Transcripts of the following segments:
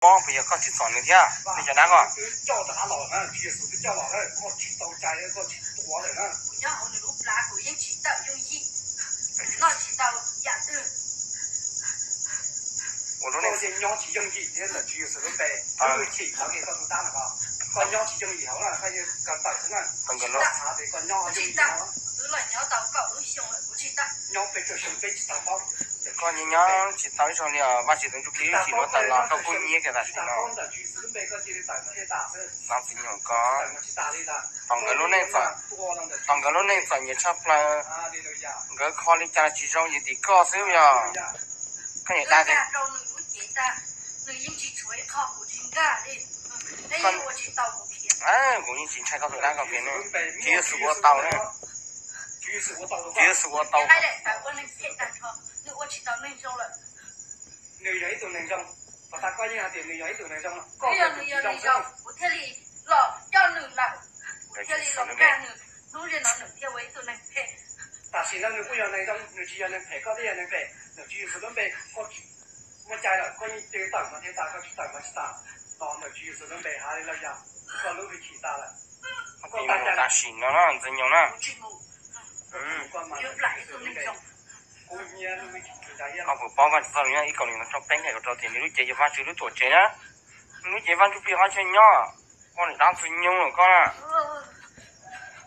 Pob puas yog koj tsis txom nws thiab nej cov dab koj? Ua lub neej, nkawd lub, koj nyob nyob tsis tau ib zaug li os, Vajtswv tus ntsuj plig wb tsis muab tawm los koj kuj nyiab kiag tam sim no. Txom txim nyuam koj, tau nkawd lub neej txom, tau nkawd lub neej txom nyem tshaj plaws. Nkawd kho li cas los tsis zoo, yog tim koj xwb yog. Koj niam dab tiag. Kuv yeej tsis ntshai koj tus dab koj kiag ne. Tswv Yexus ua tau ne. Tswv Yexus ua tau. Nws yog ib tug neeg zoo, pas tas koj yeej hais tias nws yog ib tug neeg zoo, koj yog nws yog neeg zoo, kuv thiaj li los coj nws lawm, kuv thiaj li los nkag nws. Hnub no nws thiaj ua ib tug neeg phem. Tam sim no nws kuj yog neeg zoo, nws tsis yog neeg phem, koj thiaj yog neeg phem. Ntawm Tswv Yexus lub npe, koj muaj cai lawm, koj yeej cia tawm mas thiaj tas, koj tsis tawm mas tsis tas. Los ntawm Tswv Yexus lub npe, haleluya, koj lub hwj chim tas lawm. Koj tas tam sim no na, ntxwg nyoog na. Koj puas paub Vajtswv txoj lus nyob ib Kauleethaus rau peb nqe kaum rau tias nws lub cev yog Vajtswv lub tuam tsev na? Nws lub cev Vaj Ntsuj Plig qhov chaw nyob, koj niam dab ntxwg nyoog los koj na.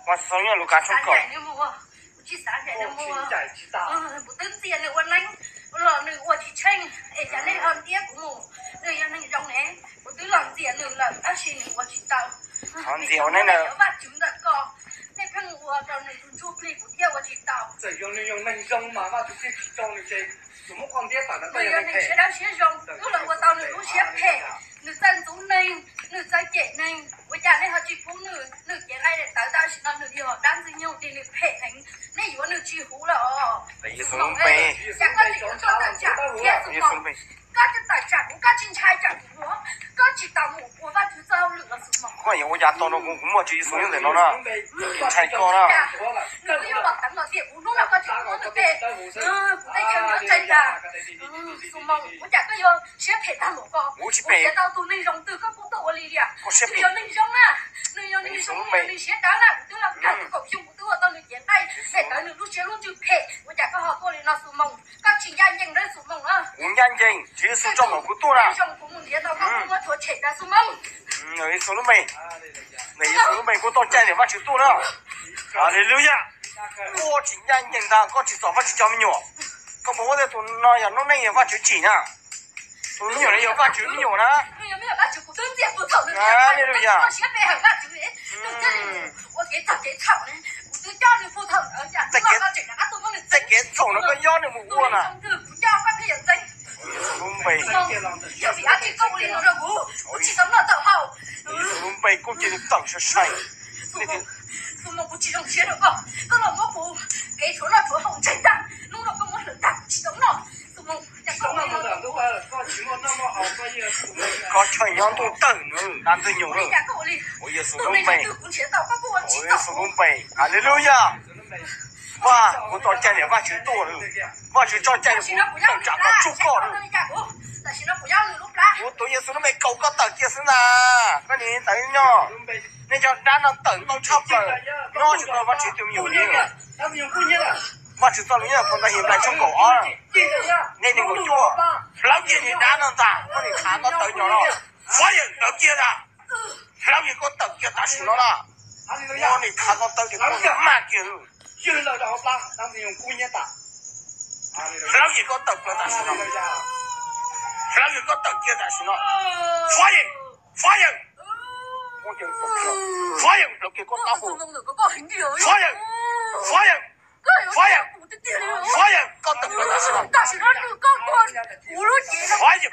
Vajtswv txoj lus nyob Lukas tshooj kaum. Kuv twb ntxias nws ua neeb los nws ua tsis tsheej, es cas nej ho ntiab kuv mus? Nws yog neeg zoo ne, kuv twb los ntxias nws lawm tab sis nws ua tsis tau. Qhov ntxias ua neeb ntawd, Vajtswv ntawm koj, nej pheej ua rau nws tus ntsuj plig kuv thiaj ua tsis tau. Txawm yog nws yog neeg zoo mas Vajtswv thiaj tsis tso nws ces, nws muab koj ntiab tawm los. Nws yog neeg siab dawb siab zoo, twb los ua tau nws lub siab phem, nws txawj ntxub neeg, nws txawj cem neeg, ua cas nej ho tsis pub nws? Nws cev nqaij daim tawv tam sim no nws yog dab ntxwg nyoog li, nws phem heev, nej yuav nws tsis huv los. Cas koj tseem yuav tuaj tawm tsam thiab Xus Moos? Koj tawm tsam kuv, koj tsis ntshai tsam kuv ua, koj tsis tau mus ua Vajtswv txoj hauj lwm los Xus Moos? Koj yuav ua cas tau rau kuv, kuv muaj Tswv Yexus nyob ntawm no na, ntshai koj na. Nws twb yuav los teev los tiam kuv, hnub no koj tseem muab nws tej, kuv tej chaw ntawd tseg tas. Xus Moos, ua cas koj yuav siab phem tag npaum ko? Kuv tsis phem. Kuv tau tus neeg zoo twg koj kuj tuaj ua li li. Nws yog neeg zoo na, nws yog neeg zoo, nws yog neeg siab dawb na, kuv twb los kawm kaum xyoo kuv twb ua tau nws cev nqaij, daim tawv nws lub siab lub ntsws phem, ua cas koj ho tuaj li no Xus Moos? Koj tsis ncaj ncees na Xus Moos na. Kuv ncaj ncees, Tswv Yexus tso kom kuv tuaj na. Zoo kuv mus ntiav tau koj, kuv muab rhuav tshem tas Xus Moos. Yexus lub npe, Yexus lub npe kuv tau caij niam Vajtswv tuaj na. Haleluya. Koj tsis ncaj ncees ntag, koj tsis txom Vajtswv cov me nyuam. Koj puas paub tias tus no yog noob neej yog Vajtswv tsim na? Tus me nyuam no yog Vajtswv me nyuam na. Haleluya. Tej kev txhaum no koj nyob nws mus ua na. Yexus lub npe, Yexus lub npe kuj cia li tawm sai sai. Koj chaw nyob ntuj tawm nws dab ntxwg nyoog. Ua Yexus lub npe, ua Yexus lub npe. Haleluya. Vaj, kuv tau caij niam Vajtswv tuaj lawm. Vajtswv tso caij kuv tawm tsam kom tsuj koj lawm. Kuv tuav Yexus lub npe kaus koj tawm kiag xwb ntag. Koj niam ntawd nyob, nej cov dab no tawm ntau tshaj plaws. Nyob tsis tau Vajtswv tus me nyuam li. Vajtswv txoj lus nyob Phau Ntawv Henplais tshooj kaum ob, nqe nees nkaum cuaj. Hlawv kiag niag dab no ntag, koj niam khav koj tawv nyo no. Fov yawm hlawv kiag ntag. Hlawv kiag koj tawm kiag tam sim no na. Koj niam khav koj tawv kiag, koj maj kiag. Hlawv kiag koj tawm kiag tam sim no. Hlawv kiag koj tawm kiag tam sim no. Fov yawm, fov yawm. Fov yawm hlawv kiag koj taub hau. Fov yawm, fov yawm. Fov yawm, fov yawm, koj tawm kiag tam sim no. Fov yawm,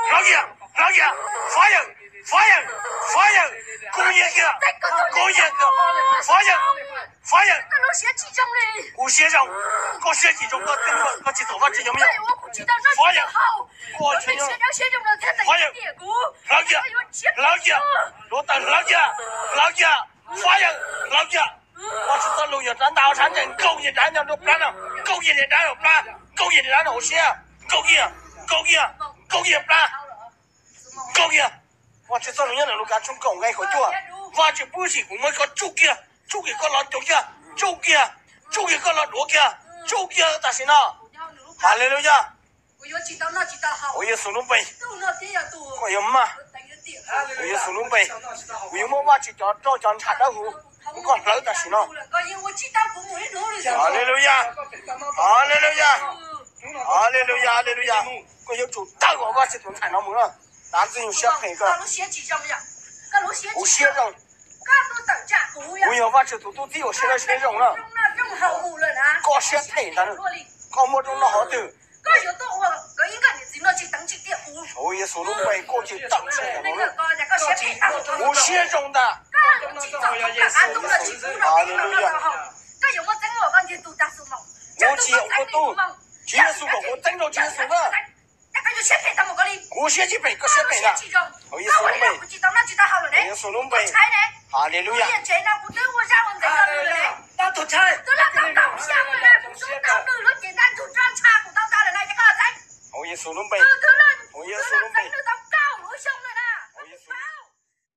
hlawv kiag, hlawv kiag. Fov yawm, fov yawm, fov yawm. Kuv nyiam kiag, kuv nyiam kiag. Fov yawm, fov yawm. Kuv siab zoo, koj siab tsis zoo, koj twb, koj tsis txom Vajtswv cov me nyuam. Fov yawm, koj tsis, fov yawm. Hlawv kiag, hlawv kiag. Luav taws hlawv kiag, hlawv kiag. Fov yawm, hlawv kiag. Vajtswv txoj lus yog rab ntaj ob sab ntees, nkaug kiag dab no rau plab no, nkaug kiag niag dab no plab, nkaug kiag niag dab no hauv siab, nkaug kiag, nkaug kiag, nkaug kiag plab. Tsis txog nws nyob ntawm Lukas tshooj kaum nqe kaum cuaj, Vajtswv pub sim kuv muab koj tsuj kiag, tsuj kiag koj los cuag kiag, tsuj kiag, tsuj kiag koj los duav kiag, tsuj kiag tam sim no. Haleluyas. Ua Yexus lub npe, koj yuav mag. Ua Yexus lub npe, kuv yuav muab Vajtswv cov roj cov ntshav dawb huv rau koj hlawv tam sim no. Haleluyas. Haleluyas. Haleluyas. Haleluyas. Koj yuav tsum tawm hauv Vajtswv tus ntxhais no mus na. Dab ntxwg nyoog siab phem koj. Kuv siab zoo. Kuv yog Vajtswv tus tub txib uas siab dawb siab zoo na. Koj siab phem ntag. Koj muaj rooj noj hav twg? Ua Yexus lub npe, koj cia li tawm tsam no. Kuv siab zoo ntag. Haleluyas. Kuv tsis yog ua tub. Tswv Yexus kom kuv txeeb rau Tswv Yexus na. Kuv siab tsis phem, koj siab phem ntag. Ua Yexus lub npe. Ua Yexus lub npe. Haleluyas. Ua Yexus lub npe. Ua Yexus lub npe.